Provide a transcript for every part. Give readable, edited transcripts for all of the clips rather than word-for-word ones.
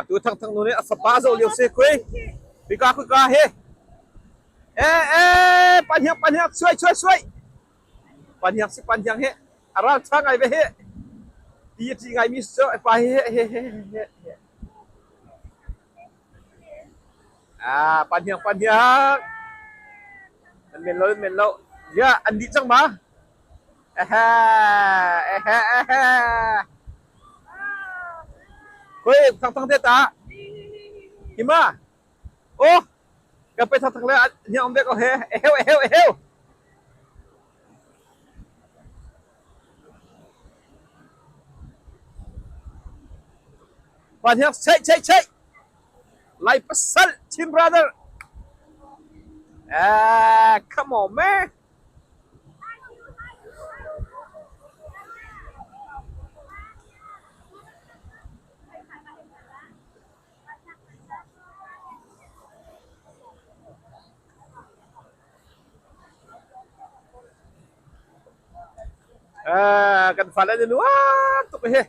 Tu Thangthang nu nih a fapa zoh lio si kui. Hika kuika hi. Eh eh panhiang panhiang suai suai suai. Panhiang si panhiang hi a ral ṭha ngai ve hi. Ti a ṭi ngai mi si cu pa hi he he he he. Ah panhiang panhiang. An men lo an men lo. Ya an dih cang ma? Ehe ehe ehe. Koi thangthang te ta. Hima. Oh. Ka pe thangthang le hniang om ve ko he. Eheu eheu eheu. Pa hniang chei chei chei. Lai pasal Chin brother. Eh, come on man. Ah, kan fale an i nuam tuk hi.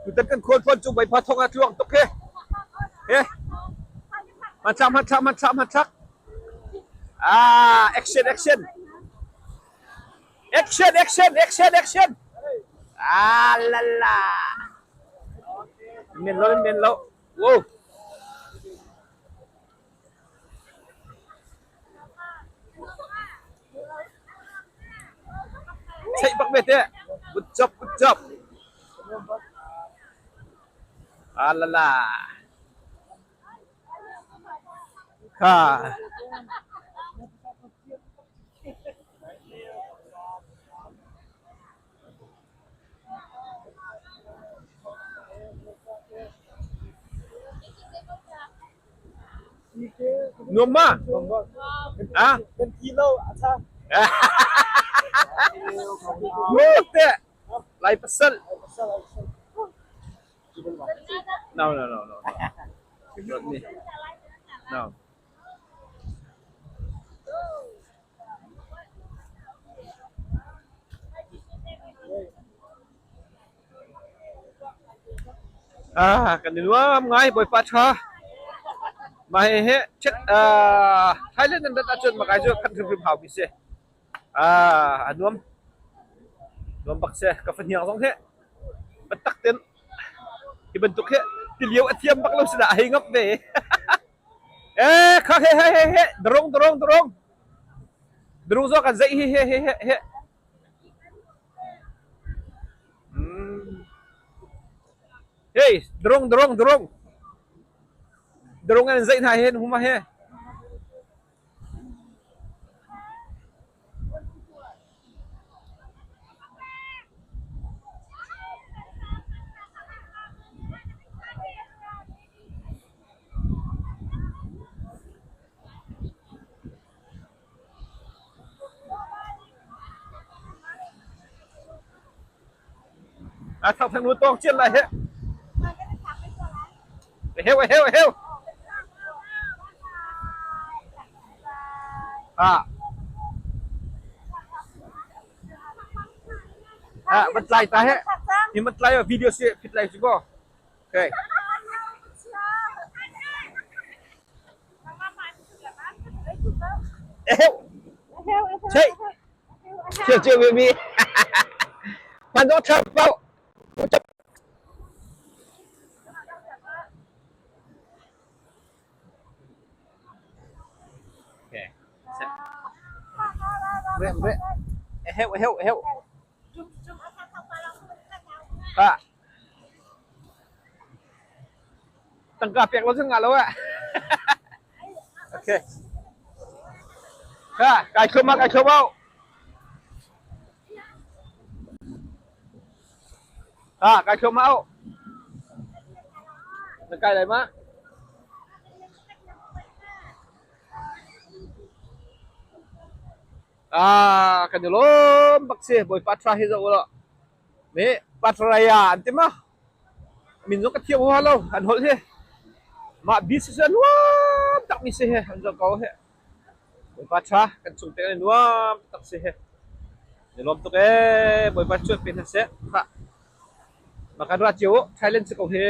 Tutan kan khualtlawn cu Bawipa thawng ah tluang tuk hi. Hi. Hmanthlak, hmanthlak, hmanthlak, hmanthlak. Ah, action, action. Action, action, action, action. Ah, la la. Men lo, men lo. Wow. Cheih bak ve te. Good job, good job. Ah la la. Kha. Nuam ma? Ah? Kan ti lo a tha. Nuam te. Lai pasal. No, no, no, no. Not me. No. Ah, kan i nuam ngai Bawipa ṭha. Mah hihi check ah Thailand nan rat ahcun makai cu khat hrimhrim hau mi si. Ah, a nuam. Nuam bak si. Ka fahniang zong hi biatak tein hi bantuk hi tilio a thiam bak lo si dah a hei ngap ve. Eh, kha he he he he, darung darung darung. Darung zo kan zeih hi he he he he. Hey, drong, drong, drong. Drong an zeih hna hin huma he. A thak thang nu tawk chiat lai he. Heu heu heu. Ah. Ah, bat lai ta he. Hi mat lai video si fit lai si ko. Okay. Chei. Chiều chiều baby. Bạn đó thật vào. Okay. Re re. Heo heo heo. Ah. Tangka pek lo cu ngah lo eh. Okay. Kha, kai khom ah kai khom au. Ah, kai khom au. Na kai lai ma? Ah, kan i lawm bak si. Bawipa tha hi zoh ulaw. Mi Patraya an ti ma? Min zong ka thiam huaha lo an holh hi. Mah bis hi nuam tak mi si he an zoh ko he. Bawipa tha kan chung te kan nuam tak si he. Ni lawm tuk ee Bawipa chuan pe hna seh. Kha. Makan ra cio Thailand si ko he.